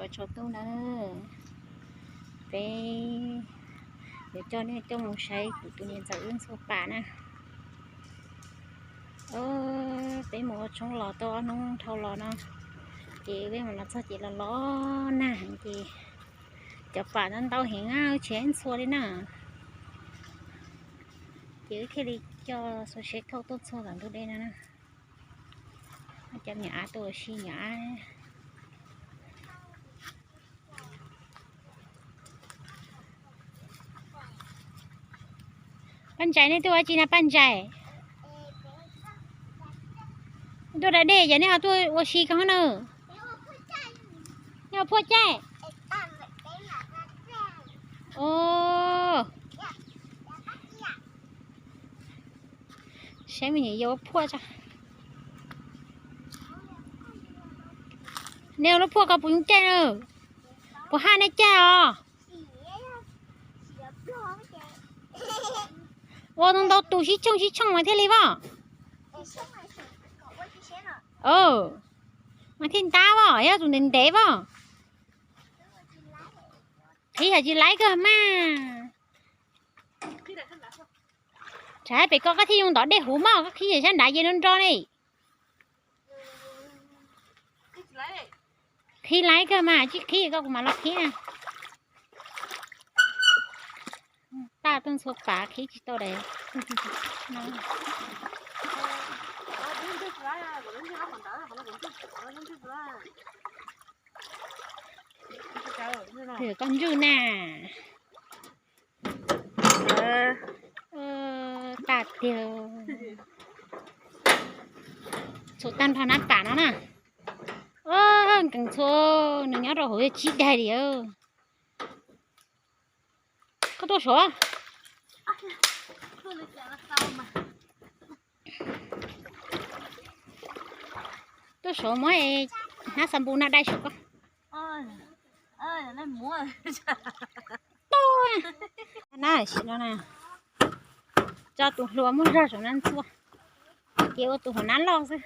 Tsaus ntuj na, peb yuav coj nej tuaj mus saib kuv tus niam ntxawm wb ntxhua pas na. Peb mus ua tshoob los tau ob hnub dhau los no, ces peb mus los txog ces los los nag heev ces cov pas ntau ntau heev na, tsis ntxhua li na. Ces wb thiaj li coj xuas seb thauj tuaj ntxhua tom ntug dej no na. Cov niam av tuaj ua si niam av. Paj Ntsais, nej tuaj ua dab tsi na Paj Ntsais? Tuaj da dej ces nej ho tuaj ua si ko na. Nej ua phuaj caij. Saib me nyuam yaus ua phuaj tso. Nej ua lub phuaj ko puas nyuj caij na? Puas haj nej caij os? Ua ntau tus sib tshooj sib tshooj mas thiaj li pom. Mas thiaj ntab pom, yog tus ntev ntev pom. Qhib yog tsis laib kawg mas. Tsam pem ko koj thiaj yuav ntov dej huv mog, koj qhib yog sab nrad ces nrov nrov ne. Qhib laib kawg mas, tsis qhib koj kuv mam los qhib na. Taj tuaj ntxhua pas qhib tsis tau daim. Koj ntswj na. Tag tiag. Ntxhua tag nrho nab pas no na. Nkees ntxhua, nws nyob rau hauv yog tsib daig li. Koj tuaj saud. Tuaj saud muab hnab xab npum no dai saum koj. Tuaj na, sim no na, tso tus hluas muab zog saum no ntxhua, ces ua tus hauv nab loj xwb.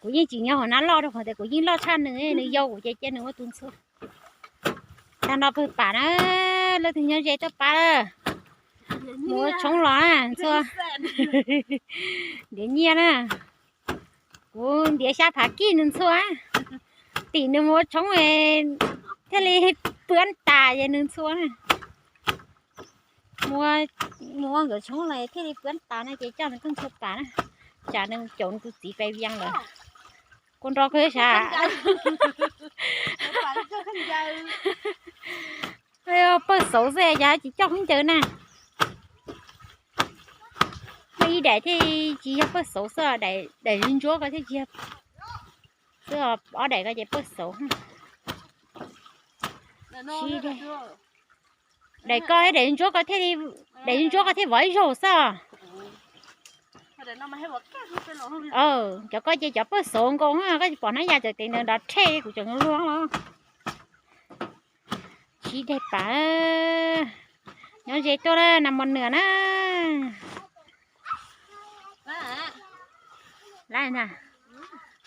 Kuv yeej tsis nyob hauv nab loj rau qhov tias kuv yeej loj tshaj nws, nws yau kuv ces cia nws ua tus ntxhua. Tag no pawg pam na, leej twg nyob ze tuaj pab lawm. Mus ua tshoob los ntxhua. Ntiav nyiaj na. Kuv ntiav xya phav kij nws ntxhua. Tim nws mus ua tshoob thiaj li puab tas ces nws ntxhua na. Mus ua nkawd tshoob los thiaj li puab tas no ces coj nws tuaj ntxhua tas na. Tsam nws caum nws tus txiv pais vias lawm. Kua nrog kawg sav. Pawg xauv xwb cas tsis coj khaub ncaws na. Muaj ib daim thiaj tsis yog pawg xauv xwb, daim ntsuab ko thiaj tsis yog xwb, ob daim ko ces pawg xauv. Daim ko daim ntsuab ko thiaj, daim ntsuab ko thiaj vov ib zaug xwb. Cov ko ces cov pawg xauv nkaus, koj tsis pom hnab ya txawm tes ntawd nrov rhe li kuv tseem luag los. Tsib daig pam, nyob ze tuaj na, nas mos nws na. Lawm na,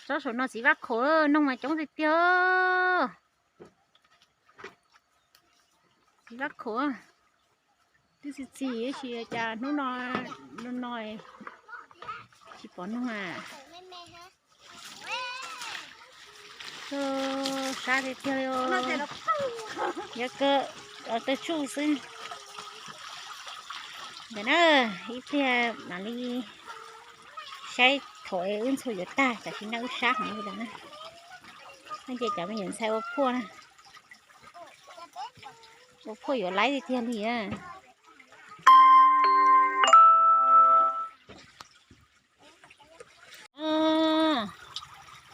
tsob saum no txiv vaj khaum, noog mas coob tiag tiag. Txiv vaj khaum, twb txi txiv tab sis cas hnub no, no no tsis pom noog a. Sab tiag tiag li, yuav kawg, taw tsuj xwb. Ntawm na, ib pliag mam li saib thaum wb ntxhua yuav tag, tam sim no wb sab heev li lawm na. Ces cov me nyuam ntxhais ua phuaj na, ua phuaj yuav laib tiag tiag li.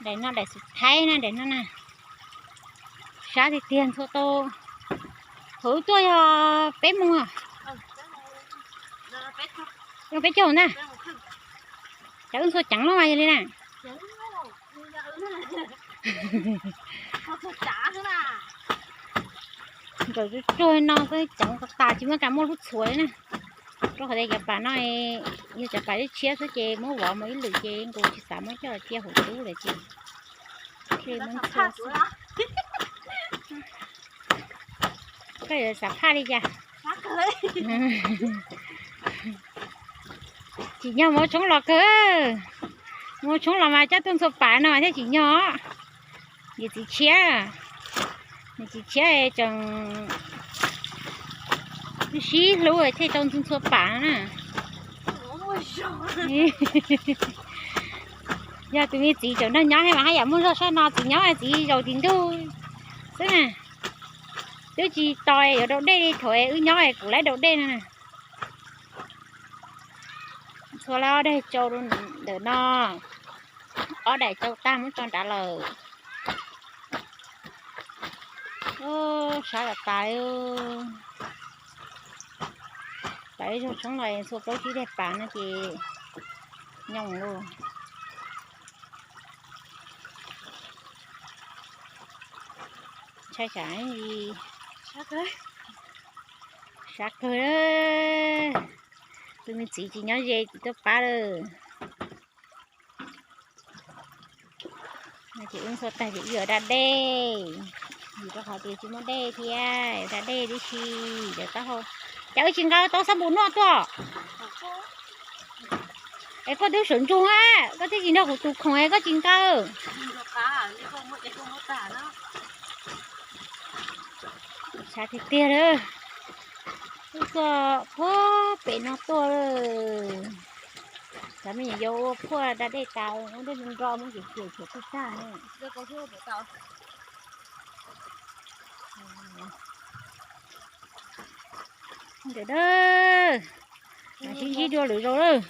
Daim no daim xub thaib na, daim no na. Sab tiag tiag, ntxhua tau. Thaum wb tuaj yog peb moos, yog peb caug ntag. Cov wb ntxhua ceev loj mas yog li na. Nkawd tsuag tsuag no xwb, ceev tas tas tsis muaj kas muaj lub txhuav li na. Rau qhov tias cov pas no yog cov pas tshiab xwb ces muab vov mus ib lwm ces nkaus tsis xav muab coj cia hauv tub lawm ces Koj yuav xam phaj li cas? Tsim nyog mus ua tshoob los kawg. Mus ua tshoob los mas coj tuaj ntxhua pas no mas thiaj tsim nyog. Yus txiv tshiab, nws txiv tshiab tseem sib hlub thiaj tau ntxhua pas na. Yog tus me txiv tseem nrog nyob mas haj yam muaj zog sab no, txiv nyob txiv zaum tim ntug xwb na. Twb tsis tos yuav daus dej li, thaum wb nyob kuv laib daus dej no na. Ntxhua lawm ob daim tsau ntawm no, ob daim tsau tag muab tso nrad lawm. Sab tas tas li. Tau ib zaug tshoob los ntxhua plaub tsib daim pas no ces nyoos lauj. Ntshai tsam sab kawg. Tus me txiv tsis nyob ze tsis tuaj pab lawm. Ces wb ntxhua tag ces wb yuav da dej, vim rau qhov tias tsis muaj dej thiab, yuav da dej tib si. Cov taub hau, cas wb tsis nqa taub xab npum noj tuaj? Es koj twb sawv ntsug a, koj twb tsis nrog kuv tus khoom es koj tsis nqa. Sab tiag tiag lawm. Wb tuaj puag pem no tuaj lawm. Cov me nyuam yaus ua phuaj da dej tas, muab dej nro muab ces ces tshuav phuaj tag ne. Ntawm da, mas sib ntsib dua lwm zaus lawm.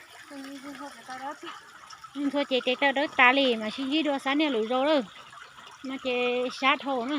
Ntxhua ces tes taw dawb tas li mas sib ntsib dua xab niaj lwm zaus lawm. No ces sab dhau na.